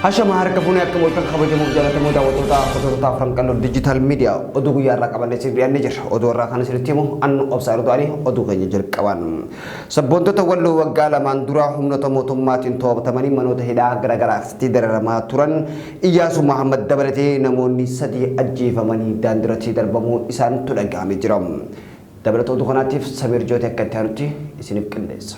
Hashama harka fuunee akka mooltan kabajamuuf jaallatamoo daawwattoota hordoftoota Afran Qalloo Digital Media oduu guyyaa irraa qabannee isin dhiyaannee jirra. Oduu irraa kan isinitti himu annu Obsaa Erdo'anii oduu keenya jalqaban. Sabboontota Walloo waggaa lamaan dura humnoota mootummaatiin to'atamanii manoota hidhaa garaagaraa keessatti dararamaa turan Iyyaasuu Mahammad dabalatee namoonni sadii ajjeefamanii daandiirratti darbamuu isaantu dhaga'amee jira. Dabalata oduu kanaatiif Samiir Jootee akka itti aanutti isiniif qindeessa.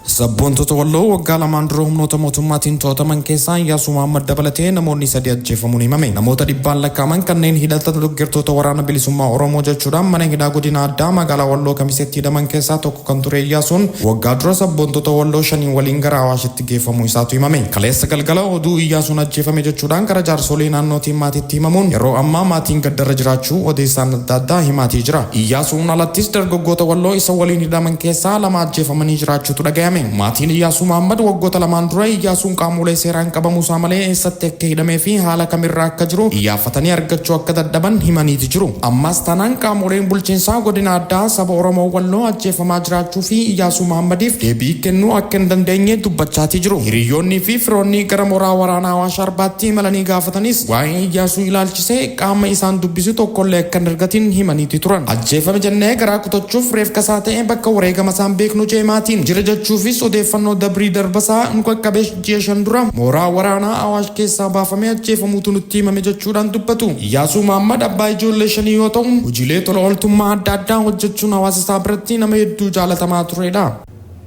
Sabboontota Walloo waggaa lamaan dura humnoota mootummaatiin to'ataman keessaa Iyyaasuu Mahaammad dabalatee namoonni sadii ajjeefamuun himame. Namoota dhibbaan lakkaa'aman kanneen hidhata deggertoota Waraana Bilisummaa Oromoo jechuudhaan mana hidhaa godina addaa magaalaa Walloo Kamiseetti hidhaman keessaa tokko kan ture Iyyaasuun waggaa dura sabboontota Walloo shaniin waliin gara Awaashitti geeffamuu isaatu himame. Kaleessa galgala oduu Iyyaasuun ajjeefame jechuudhaan gara jaarsolii naannootiin maatiitti himamuun yeroo ammaa maatiin gaddarra jiraachuu odeessaan adda addaa himaatii jira. Iyyaasuun alattis dargaggoota Walloo isa waliin hidhaman keessaa lama ajjeefamanii jiraachuutu dhagayame. Maatiin Iyyaasuu Mahaammad waggoota lamaan dura Iyyaasuun qaamolee seeraan qabamuusaa malee eessatti akka hidhamee fi haala kamirra akka jiru iyyaafatanii argachuu akka dadhaban himaniiti jiru. Ammas taanaan qaamoleen bulchiinsaa godina addaa saba Oromoo Walloo ajjeefamaa jiraachuu fi Iyyaasuu Mahaammadiif deebii kennuu akka hin dandeenye dubbachaatii jiru. Hiriyyoonnii fi firoonni gara mooraa waraanaa Awaash Arbaatti imalanii gaafatanis waa'ee Iyyaasuu ilaalchisee qaama isaan dubbisu tokkollee akka hin argatin himaniiti turan. Ajjeefame jennee garaa kutachuuf reefkasaa ta'e bakka wareegamasaa hin beeknu je'e maatiin. Jira jechuufis odeeffannoo dabrii darbasaa nu qaqqabe ji'a 5 dura mooraa waraanaa Awaash keessaa baafamee ajjeefamuutu nutti himame jechuudhaan dubbatu. Iyyaasuu Mahaammad abbaa ijoollee shanii yoo ta'u, hojiilee tola ooltummaa adda addaa hojjechuun hawaasa isaa biratti nama hedduu jaalatamaa tureedha.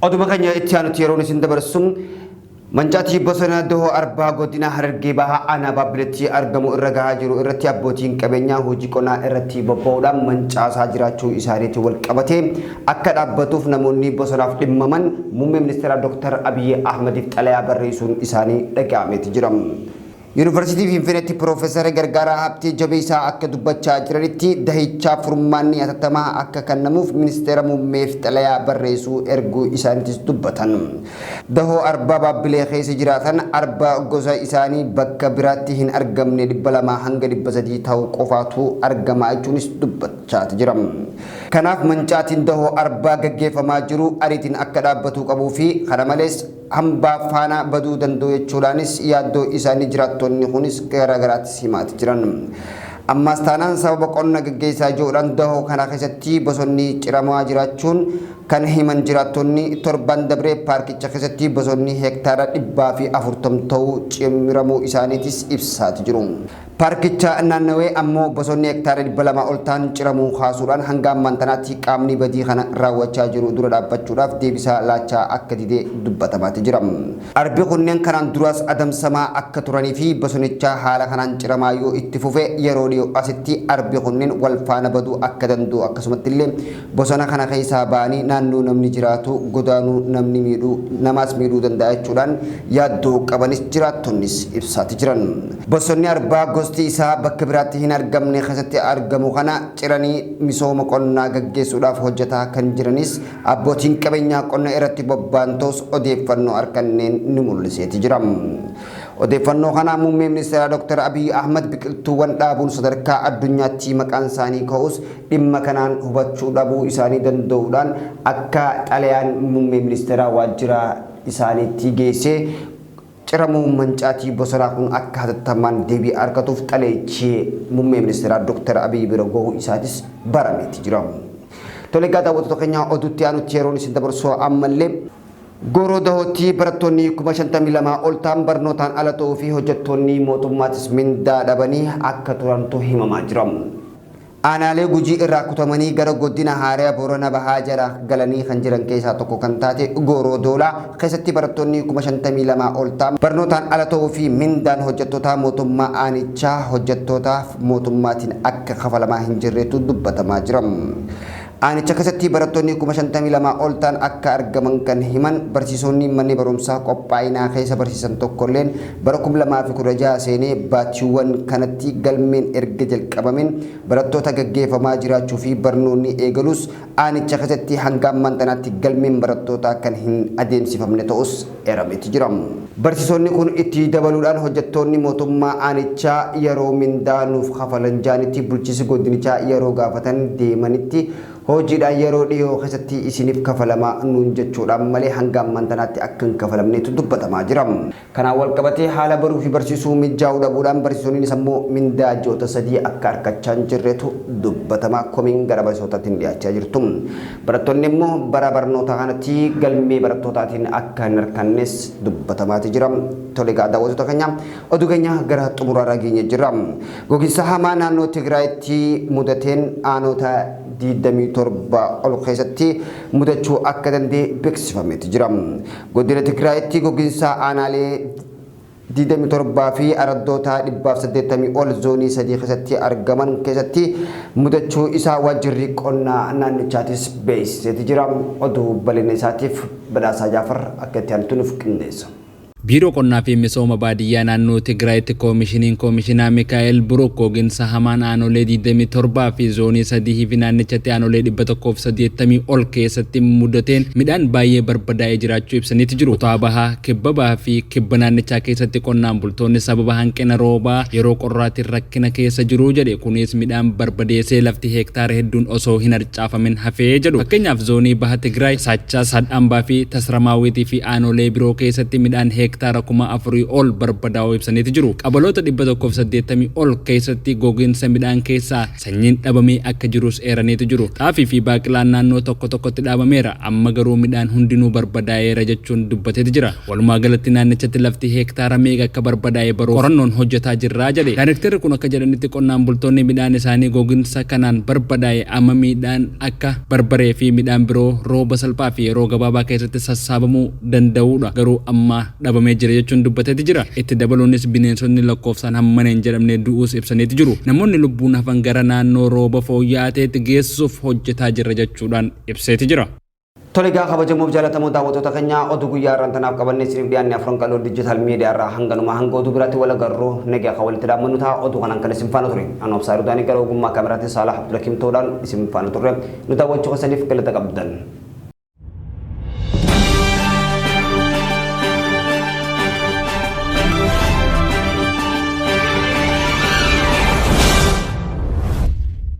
Oduma keenya itti aanutti yeroon isin dabarsu Mancaatii bosona Dohoo Arbaa godina Harargee Bahaa aanaa Baabbiletti argamu irra gahaa jiru irratti abbootiin qabeenyaa hojii qonnaa irratti bobba'uudhaan mancaasaa jiraachuu isaaniitiin walqabatee akka dhaabbatuuf namoonni bosonaaf dhimmaman muummee ministeeraa Dr. Abiyyi Ahmadiif xalayaa barreessuun isaanii dhaga'ameeti jira. Yuunivarsiitii Finfinneetti Piroofeesar Gargaaraa Habtee Jabeessaa akka dubbachaa jiranitti dahichaaf furmaanni hatattamaa akka kannamuuf ministeera muummeef xalayaa barreessuu erguu isaaniitis dubbatan. Dahoo arbaa Baabbilee keessa jiraatan arba gosa isaanii bakka biraatti hin argamne 200 hanga 300 ta'u qofaatu argama jechuunis dubbachaati jira. Kanaaf mancaatiin dahoo arbaa gaggeeffamaa jiru ariitiin akka dhaabbatuu qabuu fi kana malees hambaa faana baduu danda'u jechuudhaanis yaaddoo isaanii jiraattonni kunis garaagaraattis himaati jiran. Ammaas taanaan sababa qonna gaggeessaa jiruudhaan dahoo kana keessatti bosonni ciramaa jiraachuun kan himan jiraattonni torban dabree paarkicha keessatti bosonni hektaara 140 ta'u ciramuu isaaniitis ibsaati jiru. Paarkicha naannawee ammoo bosonni hektaara 200 ol ta'an ciramuu kaasuudhaan hanga ammaan tanaatti qaamni badii kana raawwachaa jiru dura dhaabbachuudhaaf deebisaa laachaa akka dide dubbatamaati jira. Arbi kunneen kanaan duraas adamsamaa akka turanii fi bosonicha haala kanaan ciramaa yoo itti fufe yeroo dhiyoo asitti arbi kunneen wal faana baduu akka danda'u akkasumatti illee bosona kana keessaa ba'anii naannoo namni jiraatu godaanuu namni miidhuu namaas miidhuu danda'a jechuudhaan yaaddoo qabanis jiraattonnis ibsaati jiran. Bosonni arbaa gosti isaa bakka biraatti hin argamne keessatti argamu kana ciranii misooma qonnaa gaggeessuudhaaf hojjetaa kan jiranis abbootiin qabeenyaa qonna irratti bobba'an ta'us odeeffannoo arganneen ni mul'iseeti jira. Odeeffannoo kana muummee ministeeraa Dr. Abiy Ahmad biqiltuuwwan dhaabuun sadarkaa addunyaatti maqaan isaanii ka'us dhimma kanaan hubachuu dhabuu isaanii danda'uudhaan akka xalayaan muummee ministeeraa waajjira isaaniitti geessee ciramuu mancaatii bosonaa kun akka hatattamaan deebii argatuuf xalayichi muummee ministeeraa Dr. Abiy bira gahuu isaatis barameeti jira. Tole egaa daawwattoota keenya oduutti aanutti yeroon isin dabarsu ammallee Gooroo Dahootti barattoonni 52,000 ol ta'an barnootaan ala ta'uu fi hojjettoonni mootummaatis mindaa dhabanii akka turantu himamaa jira. Aanaalee Gujii irraa kutamanii gara Godina Haaraya Boorana Bahaa jala galanii kan jiran keessaa tokko kan taate Gooroo Doolaa keessatti barattoonni 52,000 ol ta'an barnootaan ala ta'uu fi mindaan hojjettootaa mootummaa aanichaa hojjettootaaf mootummaatiin akka kafalamaa hin jirretu dubbatamaa jira. Aanicha keessatti barattoonni 52,000 ol ta'an akka argaman kan himan barsiisonni manni barumsaa qophaa'inaa keessa barsiisan tokkolleen bara 2016 seenee baatiiwwan kanatti galmeen erga jalqabameen barattoota gaggeeffamaa jiraachuu fi barnoonni eegalus aanicha keessatti hanga ammaan tanaatti galmeen barattootaa kan hin adeemsifamne ta'us eerameeti jira. Barsiisonni kun itti dabaluudhaan hojjettoonni mootummaa aanichaa yeroo mindaa nuuf kafalan jaanitti bulchiinsi godinichaa yeroo gaafatan deemanitti hojiidhaan yeroo dhiyoo keessatti isiniif kafalama nuun jechuudhaan malee hanga ammaan tanaatti akka hin kafalamneetu dubbatamaa jira. Kanaan wal qabatee haala baruu fi barsiisuu mijaa'uu dhabuudhaan barsiisonnis ammoo mindaa ji'oota 3 akka argachaa hin jirretu dubbatama. Komiin gara barsiisotaatiin dhiyaachaa jirtu. Barattoonni immoo bara barnootaa kanatti galmee barattootaatiin akka hin harkannes dubbatamaati jira. Tole egaa daawwattoota keenya, oduu keenya gara xumuraarra geenye jirra. Gogiinsa hamaa naannoo Tigraayitti mudateen aanota 27 ol keessatti mudachuu akka danda'e beeksifameeti jira. Godina Tigraayitti gogiinsa aanaalee 27 fi araddoota 180 ol zoonii 3 keessatti argaman keessatti mudachuu isaa waajjirri qonnaa naannichaatis beeksiseeti jira. Oduu bal'ina isaatiif Badhaasaa Jaafar akka itti aanutti nuuf qindeessa. Biiroo Qonnaa fi Misooma Baadiyyaa Naannoo Tigraayitti Koomishiniin Koomishinaa Mikaa'el Buruk goginsa hamaan aanolee 27 fi zoonii 3 fi naannichatti aanolee 180 ol keessatti mudateen midhaan baay'ee barbadaa'ee jiraachuu ibsaniiti jiru. Kutaa Bahaa, Kibba Baha fi Kibba naannichaa keessatti qonnaan bultoonni sababa hanqina roobaa yeroo qorraatiin rakkina keessa jiru jedhe. Kunis midhaan barbadeessee lafti heektaara hedduun osoo hin harcaafamin hafee jedhu. Fakkeenyaaf Zoonii Baha Tigraay, Saachaa, Saadhaambaa fi Tasramaawwiitii fi aanolee biroo keessatti midhaan heektaara 4,000 ol barbadaa'uu ibsaniiti jiru. Qabaloota 180 ol keessatti gogiinsa midhaan keessaa sanyiin dhabamee akka jirus eeraniitu jiru. Xaafii fi baaqilaan naannoo tokko tokkotti dhaabameera. Amma garuu midhaan hundinuu barbadaa'eera jechuun dubbateeti jira. Walumaa galatti naannichatti lafti heektaara meeqa akka barbadaa'e baruuf qorannoon hojjetaa jirra jedhe. Daarektarri kun akka jedhanitti qonnaan bultoonni midhaan isaanii goginsa kanaan barbadaa'e amma miidhaan akka barbaree fi midhaan biroo rooba salphaa fi yeroo gabaabaa keessatti sassaabamuu danda'uudha garuu amma dhabamee jira jechuun dubbateeti jira. Itti dabaluunis bineensonni lakkoofsaan hammana hin jedhamne du'uus ibsaniiti jiru. Namoonni lubbuun hafan gara naannoo rooba fooyya'aa ta'etti geessuuf hojjetaa jirra jechuudhaan ibseeti jira. Tole egaa kabajamoof jaalatamoo daawwattoota keenya, oduu guyyaa har'aan tanaaf qabannee isiniif dhiyaanne Afran Qal'oo Digital Media irraa hanganuma. Hanga oduu biraatti wal agarru nagaa kan walitti dhaammannu ta'a. Oduu kanaan kan isin faana ture ani Obsaa Rudaanii, gara ogummaa kaameraatiin Saalah Abdulhakiim ta'uudhaan isin faana turre. Nu daawwachuu keessaniif galata qabdan.